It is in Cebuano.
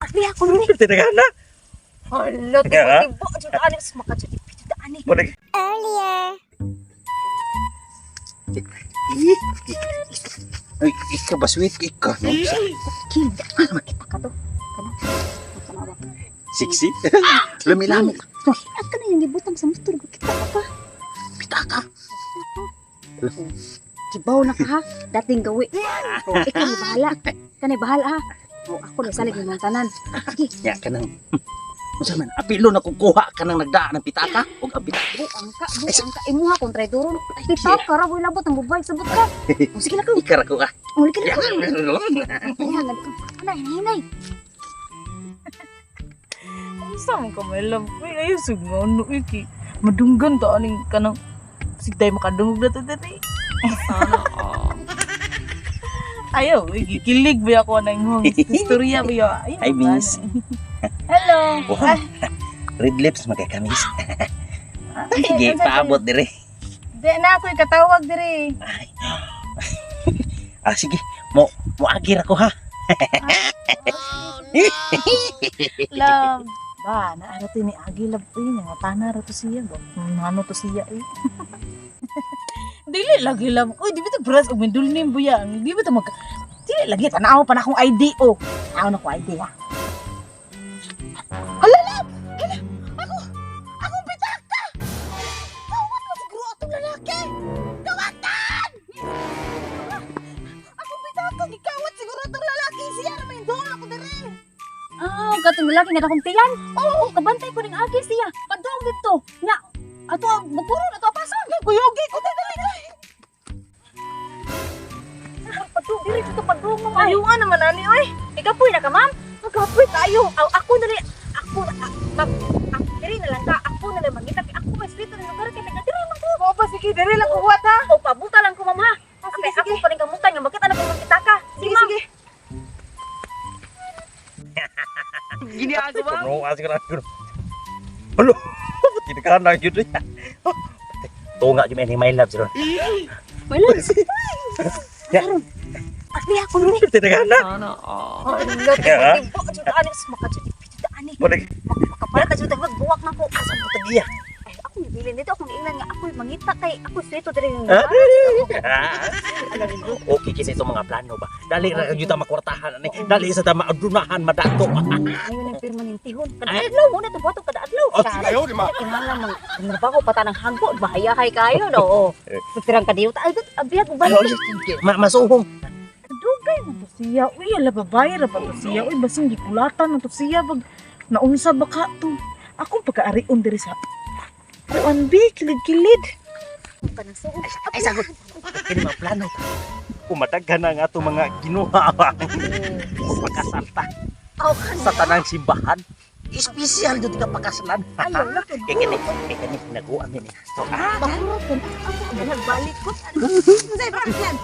Biya ko ni. Tinagana. Hala, tibo-tibo jud ani sa maka jud jud ani. Muna. Ay, ikaw ba sweet? Ikaw, no? Kil, makita ka to. Kana. Tanawa. Sexy? Lami-lami. At kana yung gibutang sa motor, kita ka pa. Pitaka. Kibaw na ka ha. Dating gawi. Oh, ikaw ni bahala. Kanay bahala ha. Oh, ako na salig ng tanan. Sige, Ya, kanang. Unsa man, apilo na kukuha ka nang nagdaan ng pitaka ug ang pitaka. buang ka, buang ka. Imuha kung traidoron. Pitaw ka ra, boy labot ang babae sabot ka. Oh, sige lang ka. Ikara ko ah. Uli ka na. Ayan, nagka. Anay, hinay. Unsa man ka, my love? Uy, ayaw sug nga ano uy kay madunggan ta aning kanang sigday makadungog na to diri. Sana all. Ayaw, uy, gikilig ba ako na imong istorya ba yo? Ayaw, Hi, miss. Hello. Wow. Red lips magkakamis. Sige, paabot dire. Di na ako'y katawag diri. Ah, sige. Mo moagir ako ha. Love. Ba, naara to ni Agi love uy, nga tana ra to siya ba. Ano to siya eh. Dili lagi love. Uy, di ba to brass og mindulnim buya. Di ba to mag Dili lagi tanaw pa na akong ID oh. Tanaw na ko ID ha. Hala love. Hala. Ako akong pitaka. Kawat mo siguro atong lalaki. Kawatan! Akong pitaka gikawat siguro atong lalaki siya ra may doon ako diri. Ah, katong lalaki nga akong tiyan. Oo, kabantay ko ning agi siya. Padung dito. Nga, ato ang bukuro na to pasan. Kuyugi ko dali dali. Padung diri dito padung mo ay. Ayaw nga naman ani oy. Ikapoy na ka, ma'am. Magapoy tayo. Aw, ako na rin. Ako, ma'am, ako, diri na lang ka. Ako na lang mangita. Kay ako may sweet na lugar. Kay taga diri man ko. Oo pa sige diri lang kuwat ha. O, pabuta lang ko, ma'am, ha. Ah, Kay sige sige. ako pa rin kamutan nga makita na ko makita ka. Sige, Sige ma'am. sige. Ginagawa No, asik na siguro. Halo. Tinagana gyud. Tunga jud ni my love sir. Wala. Ya. Abi ako ni. Tinagana. Sana all. Hala, tibo-tibo jud ani sa maka jud jud ani. Muna. Makapalit na jud buwak na ko. Asa mo tagiya? Ay, ako nibilin dito akong giingnan nga ako'y mangita kay ako sweet diri yung Ah? Okay kasi itong mga plano ba. Dali ra gyud ta makwartahan ani. Dali sa ta maadunahan madato. Ngayon ang permanentihon. Kada adlaw mo na ito kada adlaw. Oh, Ayaw, di ma. Kinahanglan mang trabaho pa ta ng hanggo, bahayahay kayo no. Oo. Pirang kadiyo ta. Ay, abiyag uban. Ma masuhong. Dugay man to siya. Uy, ala babae ra ba to siya. Uy, basin gikulatan na to siya bag naunsa ba ka to. Akong pagkaarion diri sa kuan bi kilid-kilid. Kanang suot. Ay sagot. Kini mga plano. Kumataghan na nga ato mga ginuha ba. Pagkasal ta Aw, kan. sa tanang simbahan. Espesyal jud ka pakasalan. Ayaw na kay Kay kani naguan ni. So, Bahurot kan. Ako ang nagbalik ko. Unsay ba yan?